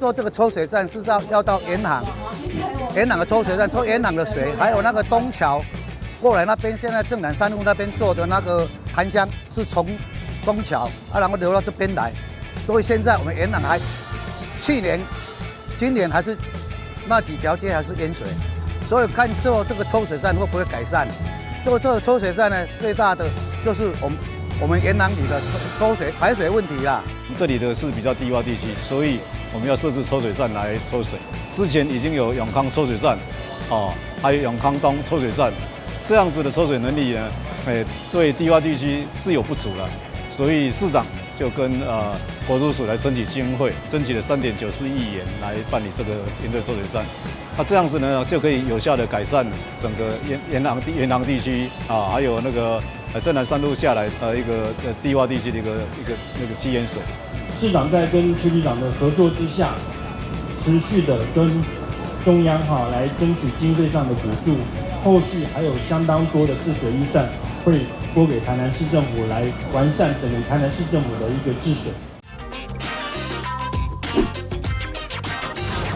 做這個抽水站是到要到沿航，沿航的抽水站抽沿航的水，還有那個東橋過來那邊，現在正南山路那邊做的那個涵箱是從東橋啊，然後流到這邊來，所以現在我們沿航還去年、今年還是那幾條街還是淹水，所以看做這個抽水站會不會改善？做這個抽水站呢，最大的就是我們沿航里的抽水排水問題啦。這裡的是比較低窪地區，所以我們要設置抽水站來抽水。之前已經有永康抽水站，哦，還有永康東抽水站，這樣子的抽水能力呢，哎，對低窪地區是有不足了。所以市長就跟國土署來爭取經費，爭取了3.94億元來辦理這個鹽水抽水站。那這樣子呢，就可以有效的改善整個沿航地區啊，還有那個正南山路下來一個低窪地區的一個那個積淹水。市長在跟區局長的合作之下，持續的跟中央哈來爭取經費上的補助，後續還有相當多的治水預算會撥給台南市政府來完善整個台南市政府的一個治水。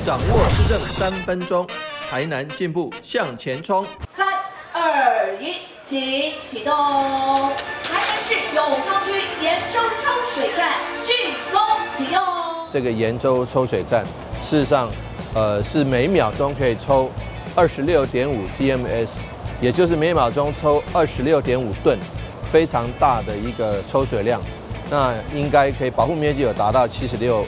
掌握市政3分鐘，台南進步向前衝。3、2、1，請啟動。台南市永康區鹽洲抽水站竣工啟用。這個鹽洲抽水站，事實上，是每秒鐘可以抽26.5 CMS，也就是每秒鐘抽26.5噸，非常大的一個抽水量。那應該可以保護面積有達到76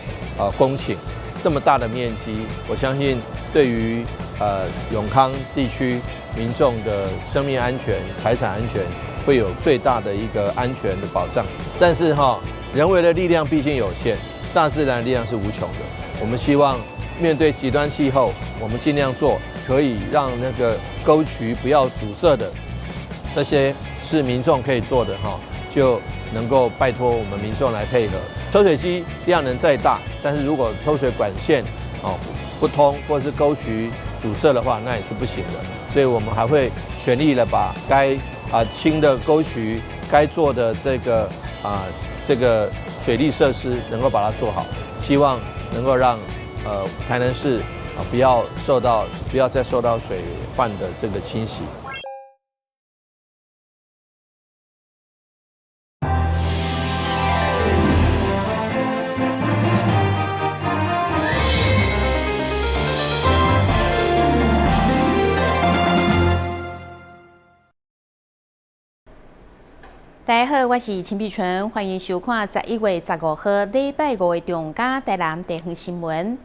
公頃。這麼大的面積，我相信對於永康地區民眾的生命安全、財產安全，會有最大的一個安全的保障。但是哈，人為的力量畢竟有限，大自然的力量是無窮的。我們希望面對極端氣候，我們盡量做可以讓那個溝渠不要阻塞的，這些是民眾可以做的哈，就能夠拜託我們民眾來配合。抽水機量能再大，但是如果抽水管線哦不通，或是溝渠阻塞的話，那也是不行的。所以我們還會全力的把該清的溝渠、該做的這個水利設施能夠把它做好，希望能夠讓台南市啊不要再受到水患的這個侵襲。大家好，我是陳碧純，歡迎收看11月15號禮拜五的中嘉台南地方新聞。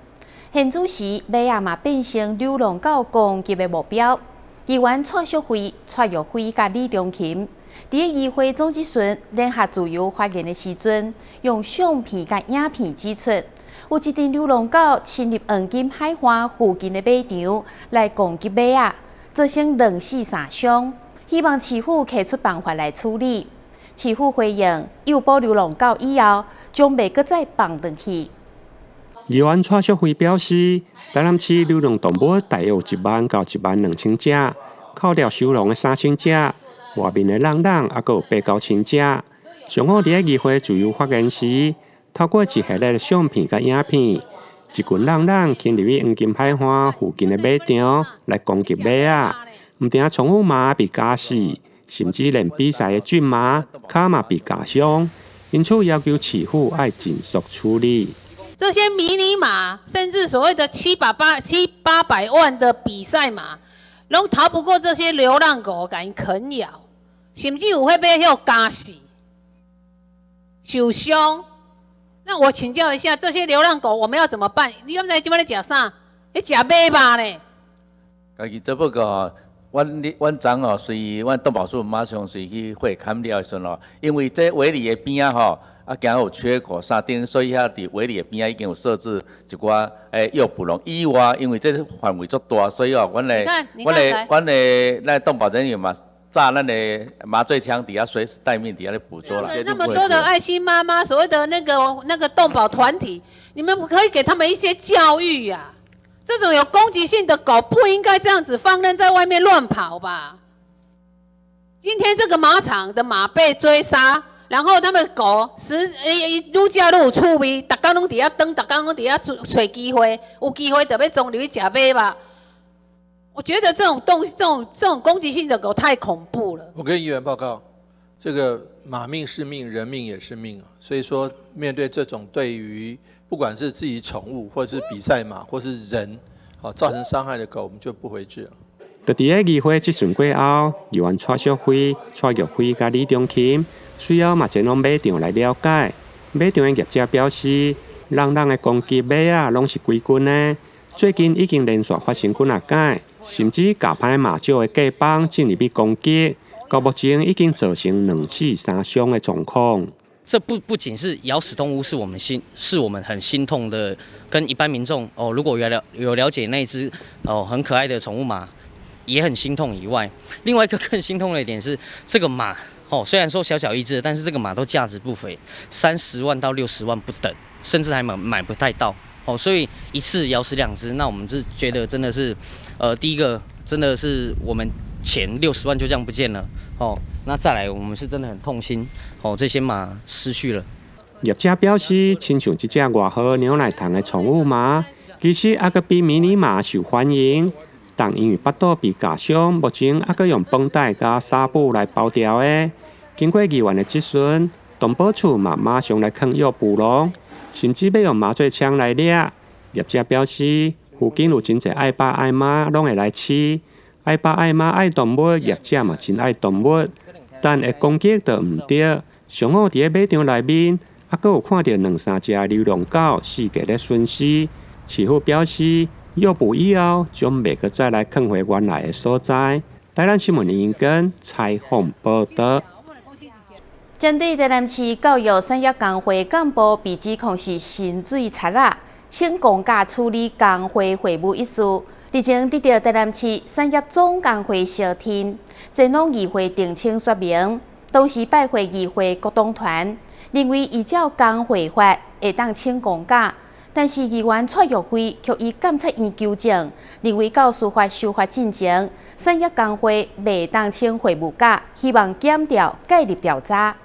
現此時，馬仔嘛變成流浪狗攻擊的目標。議員蔡淑慧、蔡玉輝佮李中琴，佇議會總質詢聯合自由發言的時陣，用相片佮影片指出，有一陣流浪狗侵入黃金海岸附近的馬場來攻擊馬仔，造成兩死三傷，希望市府提出辦法來處理。市府回應，誘捕流浪狗以後，將袂閣再放轉去。議員蔡淑慧表示，台南市流浪動物大約有1萬到1萬2千隻，扣掉收容的3千隻，外面的浪浪猶閣有8、9千隻。上午佇咧議會自由發言時，透過一系列的相片佮影片，一群浪浪侵入去黃金海岸附近的馬場來攻擊馬仔，毋但寵物馬被咬死，甚至連比賽的駿馬跤嘛被咬傷，因此要求市府愛盡速處理。這些迷你馬，甚至所謂的七八百萬的比賽馬，攏逃不過這些流浪狗共𪜶啃咬，甚至有會被予咬死、受傷。那我請教一下，這些流浪狗我們要怎麼辦？你敢知這擺咧食啥？咧食馬肉呢？家己做報告。阮昨吼隨阮動保處馬上隨去會勘了的時陣吼，因為這圍籬的邊仔吼，啊驚有缺口啥等，所以遐佇圍籬的邊仔已經有設置一寡誘捕籠。以外，因為這範圍足大，所以哦，阮的動保人員嘛，紮咱的麻醉槍佇遐隨時待命，佇遐咧捕捉啦。那麼多的愛心媽媽，所謂的那個動保團體，你們可以給他們一些教育呀。這種有攻擊性的狗不應該這樣子放任在外面亂跑吧？今天這個馬場的馬被追殺，然後他們狗十欸愈食愈有趣味，逐工攏佇遐轉，逐工攏佇遐揣揣機會，有機會就欲衝入去食馬肉。我覺得這種攻擊性的狗太恐怖了。我跟議員報告，這個馬命是命，人命也是命啊。所以說，面對這種對於不管是自己寵物，或是比賽馬，或是人，啊造成傷害的狗，我們就不回置了。就佇个議會質詢過後，議員蔡淑慧、蔡玉輝佮李中琴，隨後嘛前往馬場來了解。馬場的業者表示，人人的攻擊馬仔攏是規群的，最近已經連續發生幾若擺，甚至共歹馬廄的隔枋進入去攻擊，到目前已經造成兩死三傷的狀況。這不僅是咬死動物，是我們很心痛的。跟一般民眾哦，如果有了解那隻哦很可愛的寵物馬，也很心痛以外，另外一個更心痛的一點是，這個馬哦，雖然說小小一隻，但是這個馬都價值不菲，30萬到60萬不等，甚至還買不太到哦。所以一次咬死兩隻，那我們是覺得真的是，第一個真的是我們錢六十萬就這樣不見了哦。那再來，我們是真的很痛心哦，這些馬失去了。業者表示，親像這隻外號牛奶糖的寵物馬，其實猶閣比迷你馬受歡迎。但因為腹肚被咬傷，目前猶閣用繃帶佮紗布來包牢的。經過議員的質詢，動保處嘛馬上來囥誘捕籠，甚至欲用麻醉槍來掠。業者表示，附近有真濟愛爸愛媽攏會來飼，愛爸愛媽愛動物，業者嘛真愛動物，但會攻擊就毋對。上午佇个馬場內面，猶閣有看著兩三隻流浪狗四界咧巡視。市府表示，誘捕以後，將袂閣再來囥回原來的所在。台南新聞林根採訪報導。針對台南市教育產業工會幹部被指控是薪水賊仔，請公假處理工會會務一事，日前得到台南市產業總工會相挺，前往議會澄清說明。同時拜會議會各黨團，認為依照工會法會當請公假，但是議員蔡玉輝卻以監察院糾正，認為教師法修法進前，產業工會袂當請會務假，希望檢調介入調查。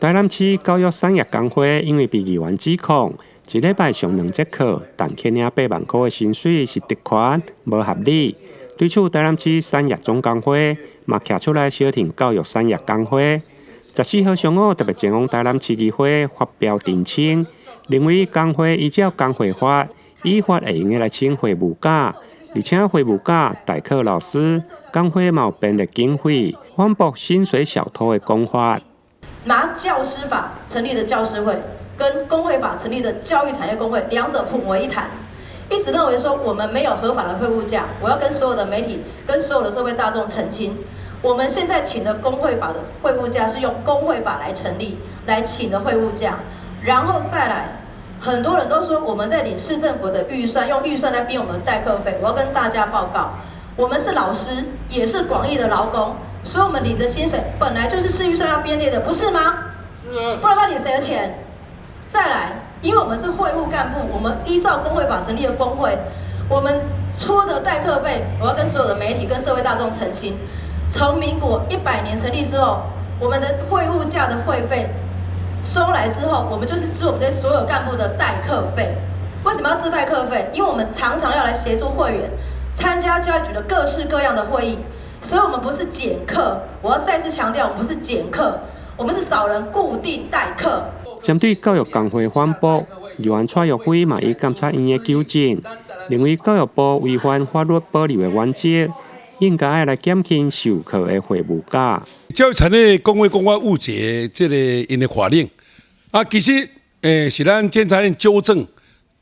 台南市教育產業工會因為被議員指控，一禮拜上兩節課，但卻領8萬箍的薪水是特權，無合理。對此，台南市產業總工會嘛徛出來相挺教育產業工會。14號上午特別前往台南市議會發表澄清，認為工會依照工會法，依法會用得來請會務假，而且會務假代課老師，工會嘛有編列經費，反駁薪水小偷的講法。拿教師法成立的教師會，跟工會法成立的教育產業工會，兩者混為一談，一直認為說我們沒有合法的會務假。我要跟所有的媒體、跟所有的社會大眾澄清，我們現在請的工會法的會務假是用工會法來成立來請的會務假，然後再來，很多人都說我們在領市政府的預算，用預算來編我們的代課費。我要跟大家報告，我們是老師，也是廣義的勞工。所以，我們領的薪水本來就是市預算要編列的，不是嗎？是啊。不然要領誰的錢？再來，因為我們是會務幹部，我們依照工會法成立的工會，我們出的代課費，我要跟所有的媒體、跟社會大眾澄清，從民國100年成立之後，我們的會務假的會費收來之後，我們就是支我們這些所有幹部的代課費。為什麼要支代課費？因為我們常常要來協助會員參加教育局的各式各樣的會議。所以，我們不是減課，我要再次強調，我們不是減課，我們是找人固定代課。針對教育工會反駁，議員蔡玉輝嘛以監察院的糾正，認為教育部違反法律保留的原則，應該愛來減輕授課的會務假。教育產業工會講我誤解這個𪜶的法令，啊，其實是咱監察院糾正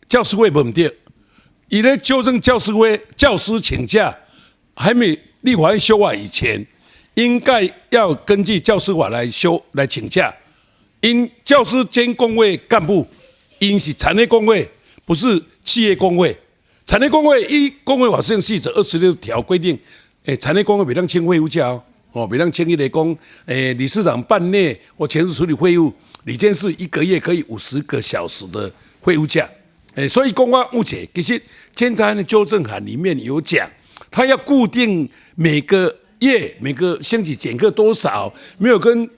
教師會無毋對，伊咧糾正教師會教師請假還沒立法院修法以前，應該要根據教師法來修來請假。𪜶教師兼工會幹部，𪜶是產業工會，不是企業工會。產業工會依工會法施行細則26條規定，產業工會袂當請會務假哦，哦，袂當請彼個講，理事長半內或全職處理會務，理監事一個月可以50個小時的會務假。所以講我誤解，其實監察院的糾正函裡面有講，他要固定每個月每個星期減課多少，沒有跟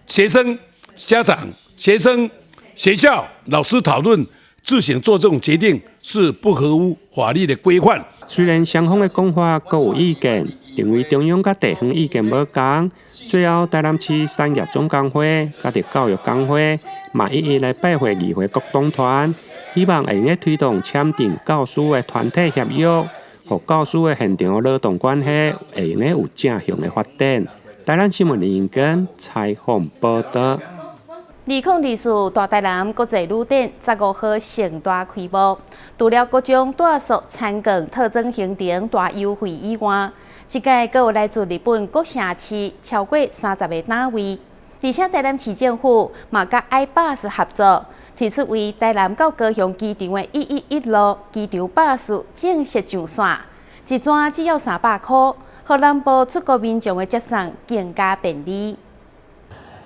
學生。家長、學生、學校、老師討論，自行做這種決定是不合乎法律的規範。雖然雙方的講法各有意見，認為中央佮地方意見無仝，最後台南市產業總工會佮教育工會嘛一一來拜會議會各黨團，希望會用得推動簽訂教師的團體協約，予教師的現場勞動關係會用得有正向的發展。台南新聞林英根採訪報導。2024大台南國際旅展15號盛大開幕，除了各種住宿餐券套裝行程大優惠以外，這屆閣有來自日本各城市超過30個單位，而且台南市政府嘛佮 iBus 合作，推出為台南到高雄機場的111路機場巴士正式上線，一轉只要300箍，予南部出國民眾的接送更加便利。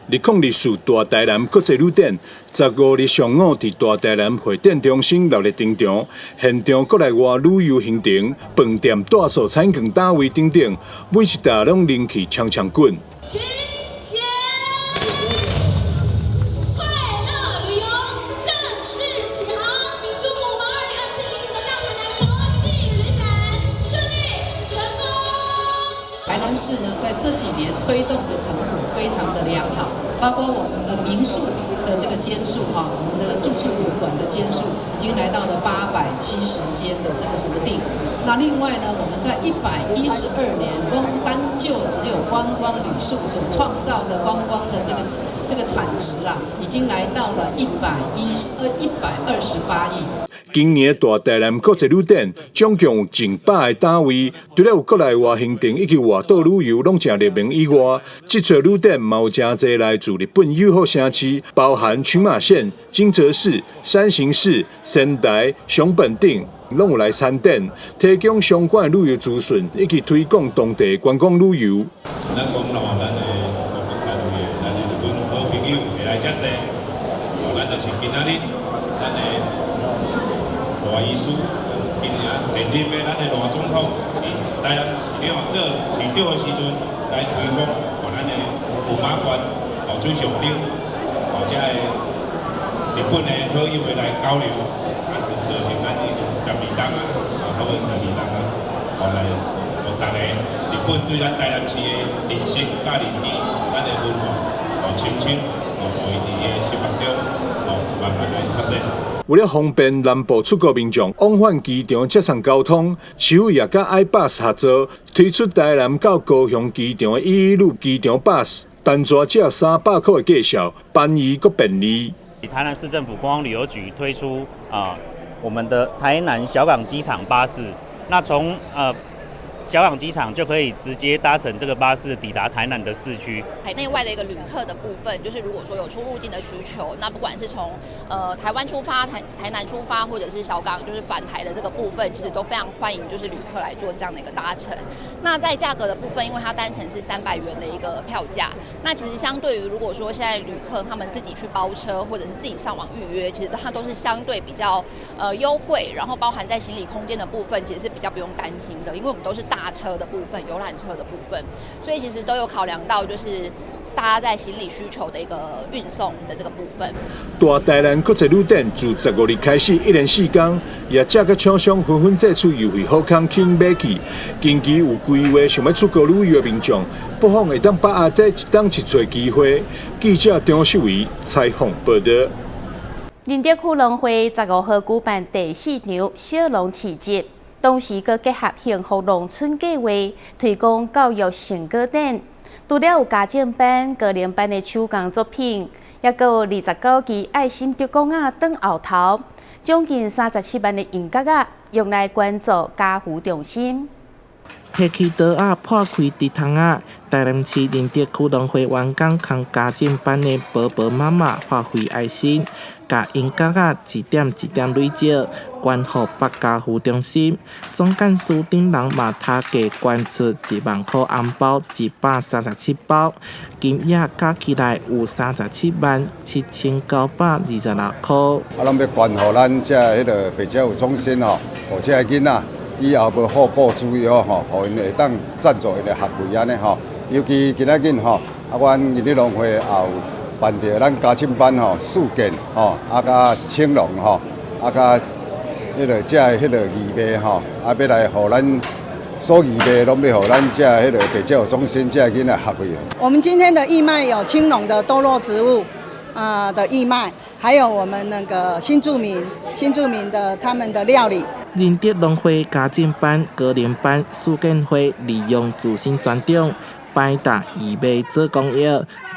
2024大台南國際旅展，15日上午佇大台南會展中心熱鬧登場，現場國內外旅遊行程、飯店、住宿、餐券單位等等，每一搭攏人氣衝衝滾。快樂旅遊正式啟航，祝福我們2024今年的大台南國際旅展順利成功。台南市呢，在這幾年推動的成果非常的良好，包括我們的民宿的這個間數哈，我們的住宿旅館的間數已經來到了870間的這個核定。那另外呢，我們在112年，光單就只有觀光旅宿所創造的觀光的這個產值啊，已經來到了128億。今年大台南國際旅展總共有近百個單位，除了有國內外行程以及外島旅遊攏誠熱門以外，這次旅展嘛有誠濟來自日本友好城市，包含群馬縣、金澤市、山形市、仙台、熊本等，攏有來參展，提供相關的旅遊資訊以及推廣當地觀光旅遊。咱講咯，咱的國家的咱的日本好朋友會來遮濟，咱就是今仔日咱的賴醫師，今年現任的咱的賴總統，佇台南市長做市長的時陣來推廣，咱的霧馬關哦水上燈，哦這个日本的好友會來交流，啊是造成咱12冬啊，啊差不多12冬啊，哦來，予逐个日本對咱台南市的認識佮認知，咱的文化哦深深哦，予伊佇伊的心目中哦慢慢來發展。為了方便南部出國民眾往返機場接送交通，市府也佮 iBus 合作，推出台南到高雄機場的一一路機場巴士，單轉只要300箍的價數，便宜閣便利。台南市政府觀光旅遊局推出啊，我們的台南小港機場巴士，那從小港機場就可以直接搭乘這個巴士抵達台南的市區。海內外的一個旅客的部分，就是如果說有出入境的需求，那不管是從台灣出發、台南出發，或者是小港就是返台的這個部分，其實都非常歡迎，就是旅客來做這樣的一個搭乘。那在價格的部分，因為它單程是300元的一個票價，那其實相對於如果說現在旅客他們自己去包車，或者是自己上網預約，其實它都是相對比較優惠，然後包含在行李空間的部分，其實是比較不用擔心的，因為我們都是大車的部分、遊覽車的部分，所以其實都有考量到，就是大家在行李需求的一個運送的這個部分。大台南國際旅展自15日開始，一連四天，業者佮廠商紛紛祭出優惠好康吸引買去。近期有規劃想欲出國旅遊的民眾，不妨會當把握這一冬一次機會。記者張秀維採訪報導。仁德區農會15號舉辦第四場小農市集。同時，閣結合幸福農村計劃，推廣教育成果展。除了有家政班、高齡班的手工作品，抑閣有29支愛心竹竿仔轉後頭，將近37萬的銀角仔，用來捐助家扶中心。提起刀仔破開竹筒仔，台南市仁德區農會員工共家政班的婆婆媽媽發揮愛心，共銀角仔一點一點累積，捐予北家扶中心。總幹事頂人嘛特價捐出1萬箍紅包，137包，金額加起來有377,7926箍。啊，攏欲捐予咱這彼个北家扶中心吼，予這个囡仔以後無後顧之憂吼，予𪜶會當贊助𪜶的學費按呢吼。尤其今仔日吼，啊，阮仁德農會也有辦著咱嘉慶班吼四件吼，啊佮青龍吼，啊佮彼个遮的彼个義賣吼，啊欲來予咱所義賣攏欲予咱遮彼个白鳥中心遮囡仔學會。我們今天的義賣有青農的多肉植物啊的義賣，還有我們那個新住民的他們的料理。仁德農會家政班、高齡班、四建會利用自身專長，擺搭義賣做公益。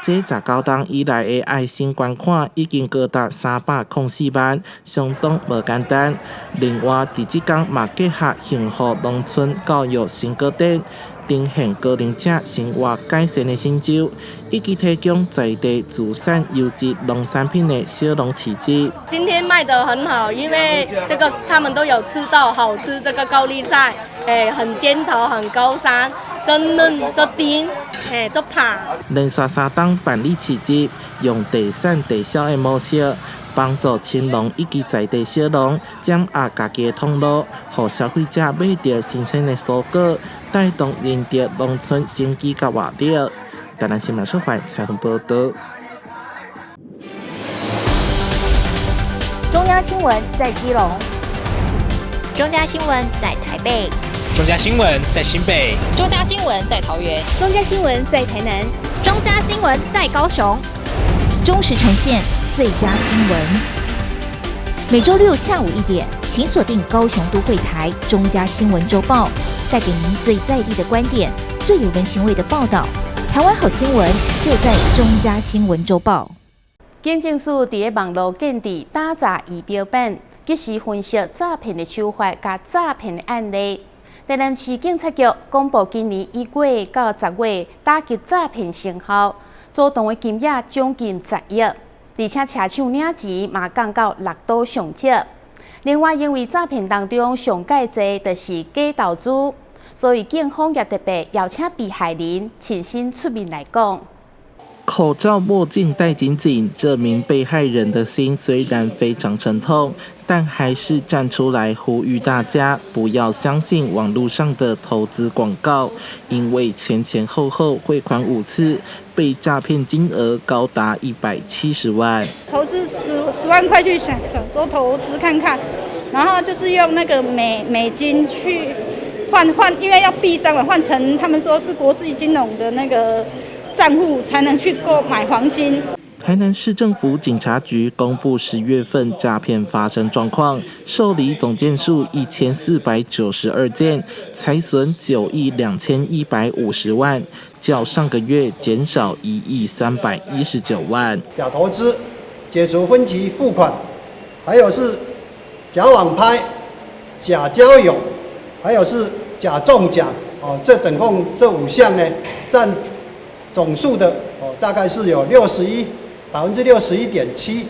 這19冬以來的愛心捐款已經高達304萬，相當無簡單。另外，佇這工嘛結合幸福農村教育成果展，呈現高齡者生活改善的成就，以及提供在地自產優質農產品的小農市集。今天賣得很好，因為這個他們都有吃到好吃這個高麗菜，很尖頭，很高山，真嫩，足甜，足拍。連續3冬辦理市集，用地產地銷的模式，幫助青農以及在地小農減壓家己的通路，予消費者買著新鮮的蔬果，帶動仁德農村生機佮活力。台南新聞小懷採訪報導。中央新聞在基隆，中嘉新聞在台北，中嘉新聞在新北，中嘉新聞在桃園，中嘉新聞在台南，中嘉新聞在高雄，忠實呈現最佳新聞。每週六下午1點，請鎖定高雄都會台中嘉新聞週報，帶給您最在地的觀點，最有人情味的報道。台灣好新聞就在中嘉新聞週報。警政署佇咧網路建置打詐儀表板，及時分析詐騙的手法佮詐騙的案例。台南市警察局公布今年1月到10月打擊詐騙成效，總動的金額將近10億，而且車手領錢嘛降到6都上少。另外，因為詐騙當中上蓋濟就是假投資，所以警方也特別邀請被害人親身出面來講。口罩、墨鏡戴緊緊，這名被害人的心雖然非常沉痛，但還是站出來呼籲大家不要相信網路上的投資廣告，因為前前後後匯款5次，被詐騙金額高達170萬。投資10萬塊去想想說投資看看，然後就是用那個美金去換，因為要幣商嘛，換成他們說是國際金融的那個賬戶才能去購買黃金。台南市政府警察局公布10月份詐騙發生狀況，受理總件數1492件，財損9億2150萬，較上個月減少1億319萬。假投資、解除分期付款，還有是假網拍、假交友，還有是假中獎，哦，這總共這5項呢，佔總數的哦，大概是有61.7%。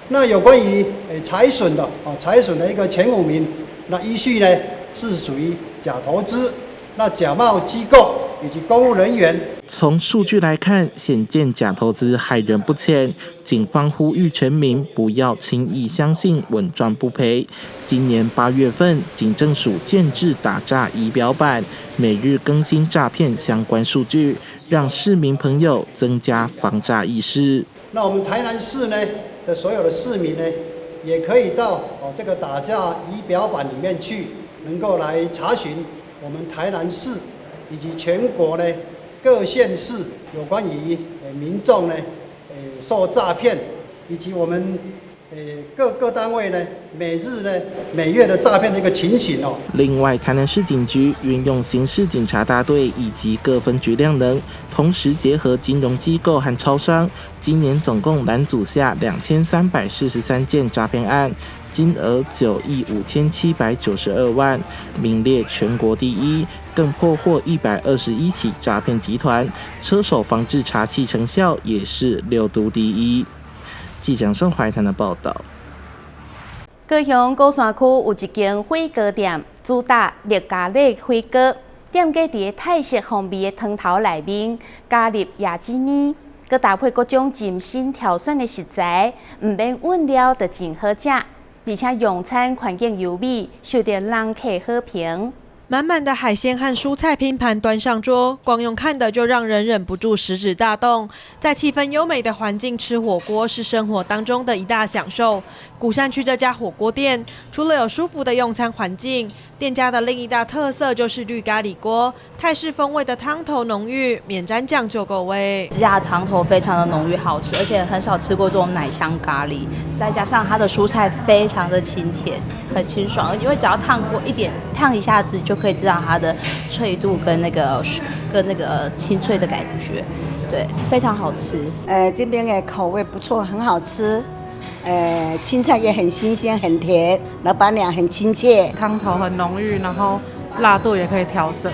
那有關於財損的哦，財損的一個前5名，那依序呢是屬於假投資、那假冒機構以及公務人員。從數據來看，顯見假投資害人不淺。警方呼籲全民不要輕易相信穩賺不賠。今年8月份，警政署建置打詐儀表板，每日更新詐騙相關數據，讓市民朋友增加防詐意識。那我們台南市呢的所有的市民呢，也可以到哦這個打詐儀表板裡面去，能夠來查詢我們台南市以及全國呢各縣市有關於民眾呢受詐騙，以及我們各個單位呢每日呢每月的詐騙的一個情形哦。另外，台南市警局運用刑事警察大隊以及各分局量能，同時結合金融機構和超商，今年總共攔阻下2343件詐騙案，金額9億5792萬，名列全國第一。更破獲121起詐騙集團，車手防治查緝成效也是6都第一。記者盛懷談的報道。高雄鼓山區有一間火鍋店，主打綠咖喱火鍋。店家佇泰式風味的湯頭內面加入椰子奶，閣搭配各種精心挑選的食材，毋免揾料就真好食。而且用餐環境優美，受到人客好評。滿滿的海鮮和蔬菜拼盤端上桌，光用看的就讓人忍不住食指大動。在氣氛優美的環境吃火鍋是生活當中的一大享受。鼓山區這家火鍋店，除了有舒服的用餐環境，店家的另一大特色就是綠咖喱鍋，泰式風味的湯頭濃郁，免沾醬就夠味。這家的湯頭非常的濃郁好吃，而且很少吃過這種奶香咖喱，再加上它的蔬菜非常的清甜，很清爽，因為只要燙過一點，燙一下子就可以知道它的脆度跟那個清脆的感覺，對，非常好吃。這邊的口味不錯，很好吃。青菜也很新鮮，很甜，老闆娘很親切。湯頭很濃郁，然後辣度也可以調整，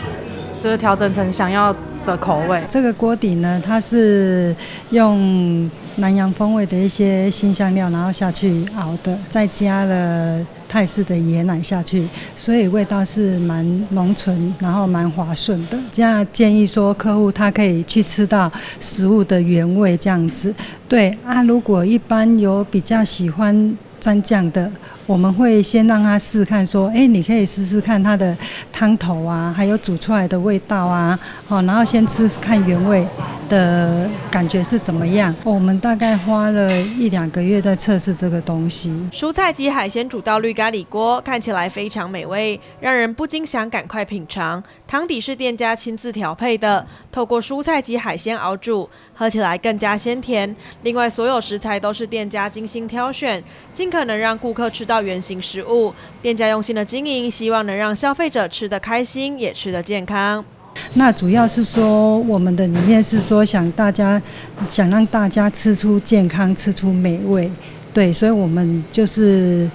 就是調整成想要的口味。這個鍋底呢，它是用南洋風味的一些辛香料，然後下去熬的，再加了泰式的椰奶下去，所以味道是蠻濃醇，然後蠻滑順的。這樣建議說，客戶他可以去吃到食物的原味這樣子。對啊，如果一般有比較喜歡沾醬的，我們會先讓他試看，說，哎，你可以試試看它的湯頭啊，還有煮出來的味道啊，好，然後先吃看原味的感覺是怎麼樣。我們大概花了一兩個月在測試這個東西。蔬菜及海鮮煮到綠咖喱鍋，看起來非常美味，讓人不禁想趕快品嘗。湯底是店家親自調配的，透過蔬菜及海鮮熬煮，喝起來更加鮮甜。另外，所有食材都是店家精心挑選，盡可能讓顧客吃到原型食物。店家用心的經營，希望能讓消費者吃得開心，也吃得健康。那主要是說，我們的理念是說，想讓大家吃出健康，吃出美味，對，所以我們就是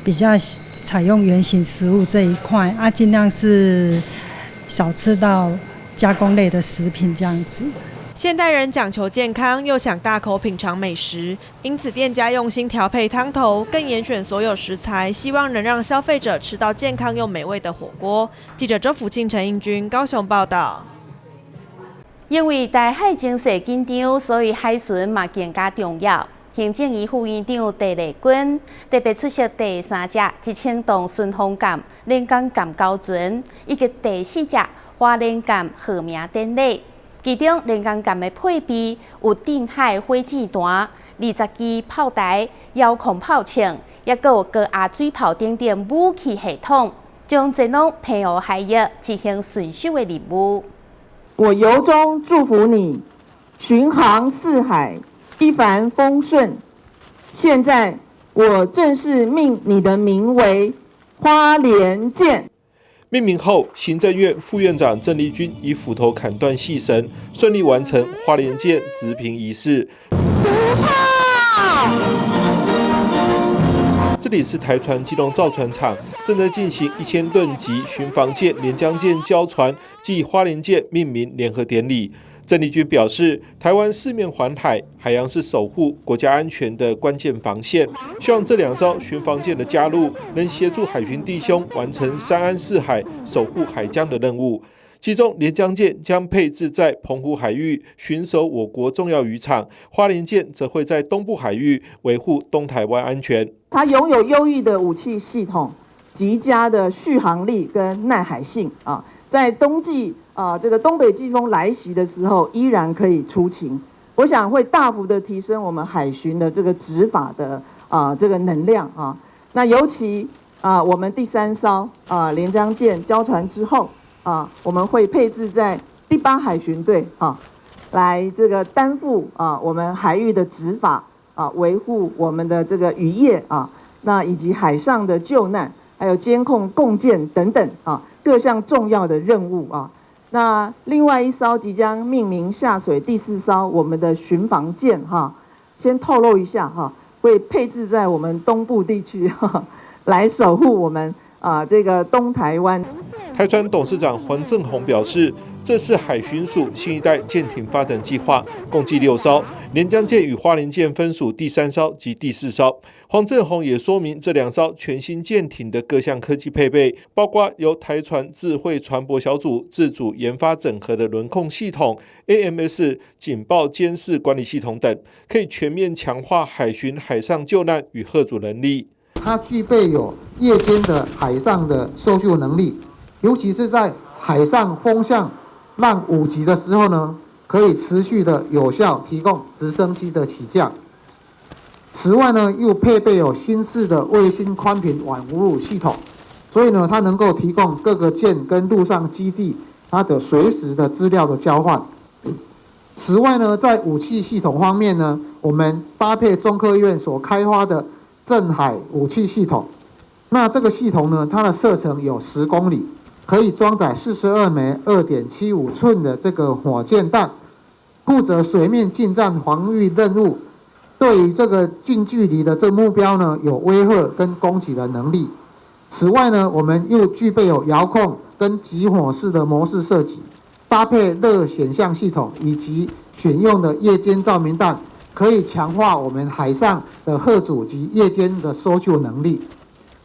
比較採用原型食物這一塊啊，盡量是少吃到加工類的食品這樣子。現代人講求健康，又想大口品嘗美食，因此店家用心調配湯頭，更嚴選所有食材，希望能讓消費者吃到健康又美味的火鍋。記者周福慶、陳英軍高雄報道。因為台海情勢緊張，所以海巡嘛更加重要。行政院副院長鄭麗君特別出席第三隻1000噸巡防艦連江艦交船，以及第四隻花蓮艦號名典禮。其中，連江艦的配備有近海火箭彈、20支炮台、遙控炮銃，抑閣有高壓水炮等等武器系統，將前往澎湖海域執行巡守的任務。我由衷祝福你，巡航四海，一帆風順。現在，我正式命你的名為花蓮艦。命名後，行政院副院長鄭麗君以斧頭砍斷細繩，順利完成花蓮艦植坪儀式。這裡是台船基隆造船廠，正在進行1000噸級巡防艦連江艦交船暨花蓮艦命名聯合典禮。鄭麗君表示，台灣四面環海，海洋是守護國家安全的關鍵防線。希望這兩艘巡防艦的加入，能協助海巡弟兄完成三安四海、守護海疆的任務。其中，連江艦將配置在澎湖海域巡守我國重要漁場，花蓮艦則會在東部海域維護東台灣安全。它擁有優異的武器系統，極佳的續航力跟耐海性啊，在冬季啊，這個東北季風來襲的時候，依然可以出勤。我想會大幅的提升我們海巡的這個執法的啊這個能量啊。那尤其啊，我們第三艘啊連江艦交船之後啊，我們會配置在第8海巡隊啊，來這個擔負啊我們海域的執法啊，維護我們的這個漁業啊，那以及海上的救難，還有監控共建等等啊各項重要的任務啊。那另外一艘即將命名下水第4艘我們的巡防艦哈，先透露一下哈，會配置在我們東部地區哈，來守護我們啊這個東台灣。台船董事長黃正宏表示，這是海巡署新一代艦艇發展計劃，共計6艘，連江艦與花蓮艦分屬第3艘及第4艘。黃正宏也說明，這2艘全新艦艇的各項科技配備，包括由台船智慧船舶小組自主研發整合的輪控系統、AMS 警報監視管理系統等，可以全面強化海巡、海上救難與嚇阻能力。它具備有夜間的海上的搜救能力。尤其是在海上风向浪5级的时候呢，可以持续的有效提供直升机的起降。此外呢，又配备有新式的卫星宽频网务系统，所以呢，它能够提供各个舰跟陆上基地它的随时的资料的交换。此外呢，在武器系统方面呢，我们搭配中科院所开发的镇海武器系统，那这个系统呢，它的射程有10公里，可以装载42枚2.75寸的这个火箭弹，负责水面近战防御任务。对于这个近距离的这目标呢，有威嚇跟攻击的能力。此外呢，我们又具备有遥控跟集火式的模式设计，搭配热显像系统以及选用的夜间照明弹，可以强化我们海上的嚇阻及夜间的搜救能力。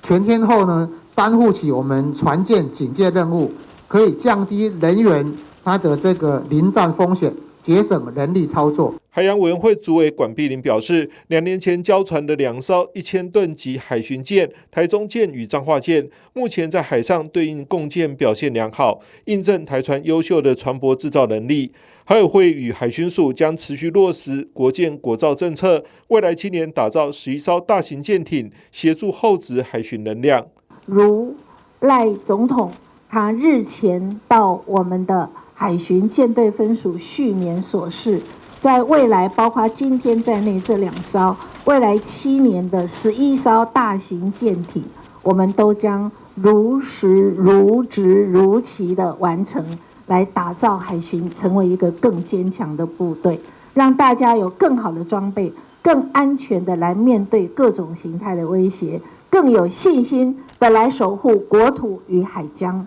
全天候呢，担负起我们船舰警戒任务，可以降低人员他的这个临战风险，节省人力操作。海洋委员会主委管碧玲表示，2年前交船的2艘1000吨级海巡舰台中舰与彰化舰，目前在海上对应共建表现良好，印证台船优秀的船舶制造能力。海委会与海巡署将持续落实国舰国造政策，未来7年打造11艘大型舰艇，协助厚植海巡能量。如赖总统他日前到我们的海巡舰队分署续勉所示，在未来包括今天在内这2艘，未来7年的11艘大型舰艇，我们都将如实、如职、如期的完成，来打造海巡成为一个更坚强的部队，让大家有更好的装备，更安全的来面对各种形态的威胁，更有信心的来守护国土与海疆。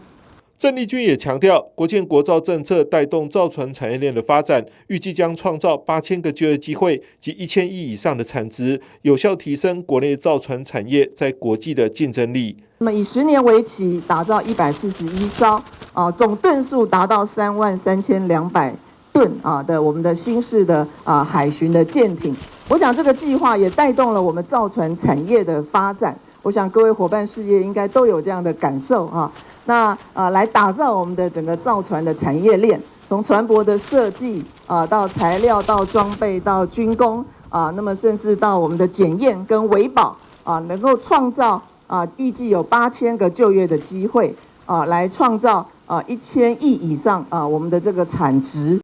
郑丽君也强调，国建国造政策带动造船产业链的发展，预计将创造8000个就业机会及1000亿以上的产值，有效提升国内造船产业在国际的竞争力。那么以10年为期，打造141艘啊，总吨数达到33200吨啊的我们的新式的啊海巡的舰艇。我想这个计划也带动了我们造船产业的发展。我想各位伙伴事业应该都有这样的感受啊。那来打造我们的整个造船的产业链，从船舶的设计啊，到材料，到装备，到军工啊，那么甚至到我们的检验跟维保啊，能够创造啊，预计有8000个就业的机会啊，来创造啊1000亿以上啊我们的这个产值。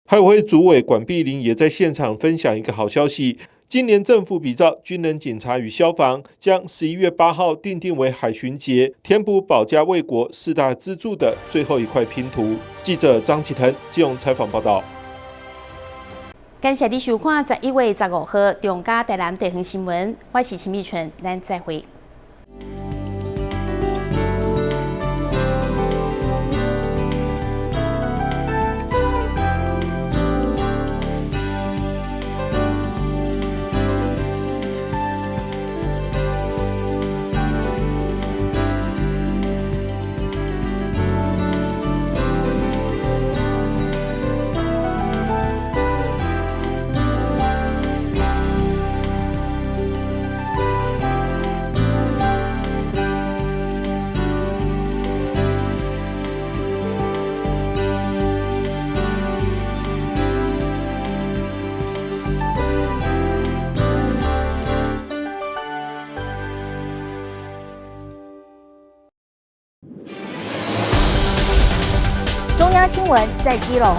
海委会主委管碧玲也在现场分享一个好消息。今年政府比照军人、警察与消防，将11月8号订定为海巡节，填补保家卫国4大支柱的最后一块拼图。记者张启腾基隆采访报道。感谢你收看11月15号中嘉台南地方新闻，我是陈美纯，咱再会。中央新闻在基隆，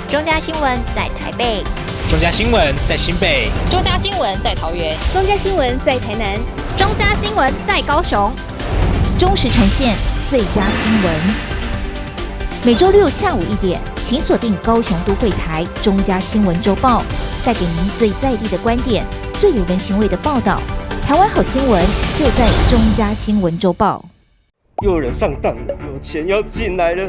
中嘉新闻在台北，中嘉新闻在新北，中嘉新闻在桃园，中嘉新闻在台南，中嘉新闻在高雄，忠实呈现最佳新闻。每周六下午1点，请锁定高雄都会台中嘉新闻周报，带给您最在地的观点，最有人情味的报道。台湾好新闻就在中嘉新闻周报。又有人上当了，有钱要进来了。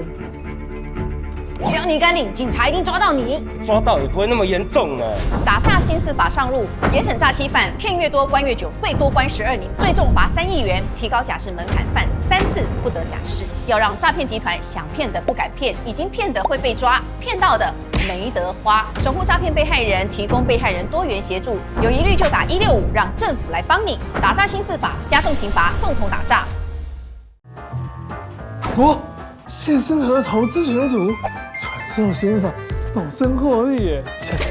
只要你敢领，警察一定抓到你。抓到也不会那么严重啊。打诈新司法上路，严审诈欺犯，骗越多关越久，最多关12年，最重罚3亿元，提高假释门槛，犯3次不得假释。要让诈骗集团想骗的不敢骗，已经骗的会被抓，骗到的没得花。守护诈骗被害人，提供被害人多元协助，有疑虑就打165，让政府来帮你。打诈新司法，加重刑罚，共同打诈。哇，谢生和的投资群组传授心法，保证获利耶！下载